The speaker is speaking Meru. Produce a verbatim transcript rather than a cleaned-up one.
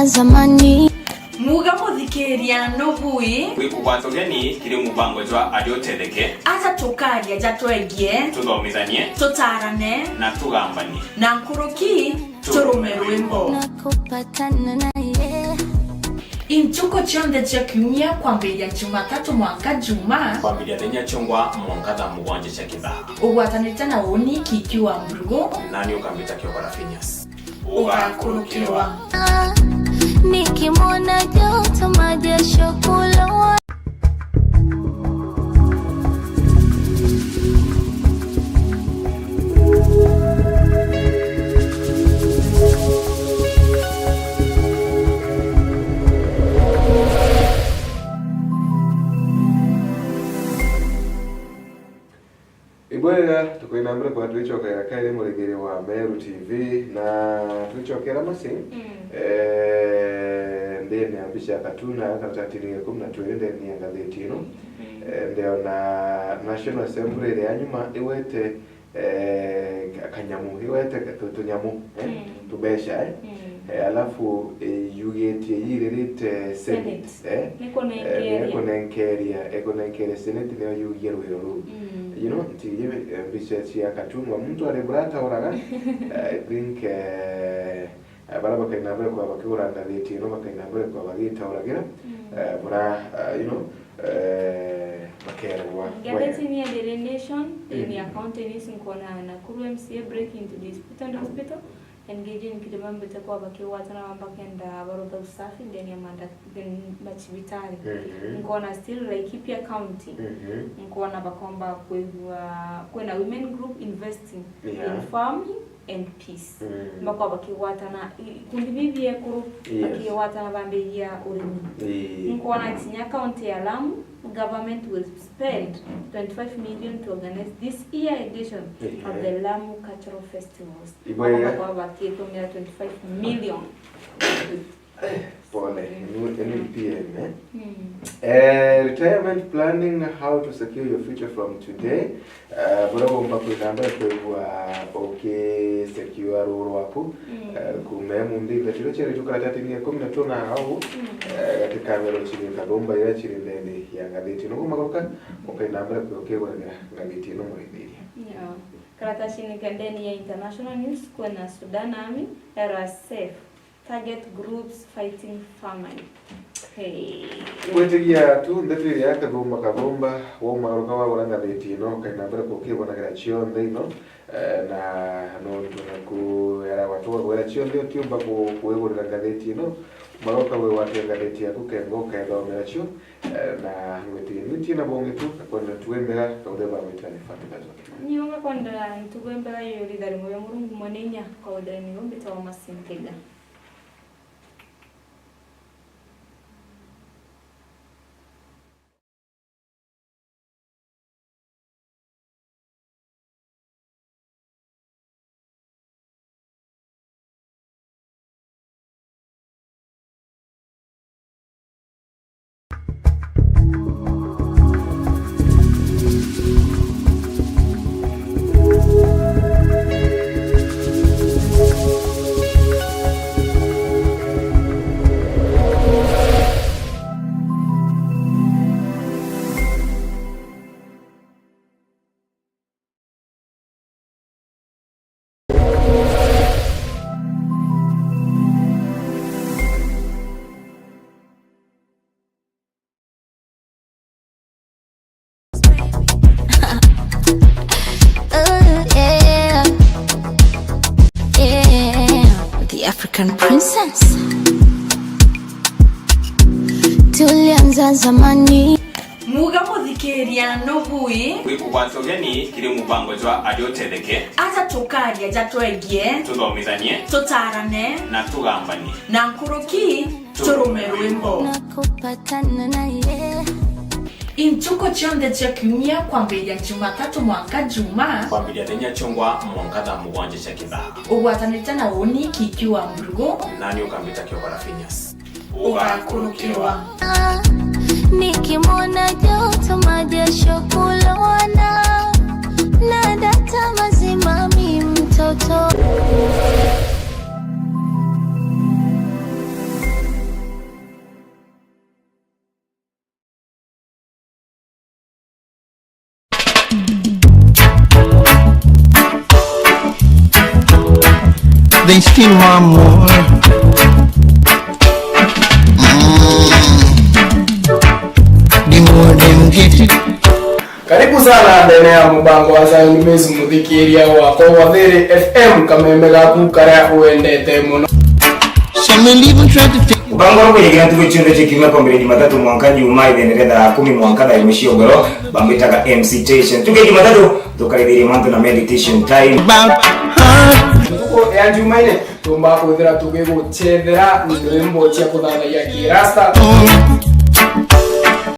zamani. Muga muthikiria nugui. Wikugwata ugeni kiri mubango jwa Aria Utetheke. Aja tukaria ja twegie. Tuthomithanie. Tutarane. Na tugambanie. Na nkuruki, turume rwimbo. Nakupatana naye. Intuku cionthe cia kiumia kwambiria Jumatatu mwanka Juma. Kwambiria thenya ciongwa mwanka thaa mugwanja cia kithaa. Ugwatanite na uni Kiki wa Mburugu. Nani ukambita Kiokora Phineas. Ugakurukirwa. Nikimwona joto majesho kulowa. Ibwega, tukwina mbere kwa twicokera kairi murigiri wa Meru T V, na twicokera masi. Mm. Eh, ndene ya mbica ya katuna, karatatini ga ikumi na twiri ndene ya ngathiti ino. Mm. Eh, ndiona National Assembly iria nyuma iwete, eh, kanyamu, iwete tu-, tunyamu, eh, mm, tubeca, eh. Mm. Eh, alafu, eh, yugitie yiririte Senate, Senate, eh. Nikunenkeria. Eh, nikunenkeria, ikunenkeria Senate niyo yugie rwiro ruu. Mm. You know, nti, eh, mbica cia cartoon wa muntu ari buratauraga. Eh, I think, eh, eh, bara bakaina mbere kwa bakigura ngathiti ino, bakaina mbere kwa bagitauragira. Mm. Eh, bura, eh, you know, eh, bakerwa. Ngathiti ni ya Daily Nation, mm, ni account ni sinkona Nakuru M C A break into dispute and hospital. Engaging kiri bambite kwa bakigwatana bamba kenda barotha usafi ndene ya manda-, then macibitari. Mhm. Nkona still Laikipia County. Mhm. Nkona bakomba kwigua kwina women group investing, yeah, in farming and peace. Mm. Bakwa bakigwatana i-, ikundi bibi ekuru, yes, bakigwatana bambiria urimi. Ii. Nkona kinya county ya Lamu, government will spend twenty-five million to organize this year edition, ehe, of the Lamu Cultural Festivals. Ibwega. Abo bakwa bakitumira twenty-five million. Eh, pole, enu, enu P M, eh? Mm. Eh, retirement planning, how to secure your future from today. Eh, buria bumba kwina mbere kwigua ukisecure ruu rwaku, mm, eh, kuuma emunthi, ndeto iria ciari tukaratati ni ikumi na tuna au, mm, eh, gati ka mbere ucini kathumba iria ciri ndene ya ngathiti. Nuku magoka, ukaina mbere kwi ukiguragira ngathiti ino murithiria. Yeah. Karatasi-ini ka ndene ya international news, kwina Sudan Army, R S F, target groups fighting famine. Hey. Gwitigia tu ndeto iria kathumba kathumba, waumaruka wagura ngathiti ino, ukaina mbere kukibonagira cionthe ino, eh, na nontu naku era watu wagwira cionthe utiumba ku-, kwigurira ngathiti ino, maroka we wate ngathiti yaku kenga ukethomera cio, eh, na ngwitigia ni tina bongi tu, akwenda tuwe mbega, kauthe ba gwitani fatu kazoke. Ni unga kwenda ntugu mbega yo rithari moyo Murungu mwene inya, kauthe ni umbita wa masintega. Oh, yeah. Yeah. The African princess. Tulianza zamani. Muga muthikiria nugui. Wikugwata ugeni kiri mubango jwa Aria Utetheke. Aja tukaria ja twegie. Tuthomithanie. Tutarane. Na tugambanie. Na nkuruki, turume rwimbo. Nakupatana naye. Intuku cionthe cia kiumia kwambiria Jumatatu mwanka Juma. Kwambiria thenya ciongwa mwanka thaa mugwanja cia kithaa. Ugwatanite na uni Kiki wa Mburugu. Nani ukambita Kiokora Phineas. Ugakurukirwa. Nikimwona joto majesho kulowana, na data mazima mi mtoto. They still want more. Mm. The more them get it. Karibu sana ndene ya mubango wa Zion Maize, muthikiria wakwa wa Thiri F M, kameme gaku karia wendete muno. Some will even try to take. Mubango wa kuyegira ntuku cionthe cia kiumia kwambiriria Jumatatu mwanka Jumaa, ithenere thaa kumi mwanka thaa imwe cia ugoro, bambitaga M C Station. Tuge Jumatatu, tukarithiria mantu na meditation time. About her. Ntuku ya Jumaine, tumba kwithira tugigucethera rwimbo cia kuthathaiya kirasta.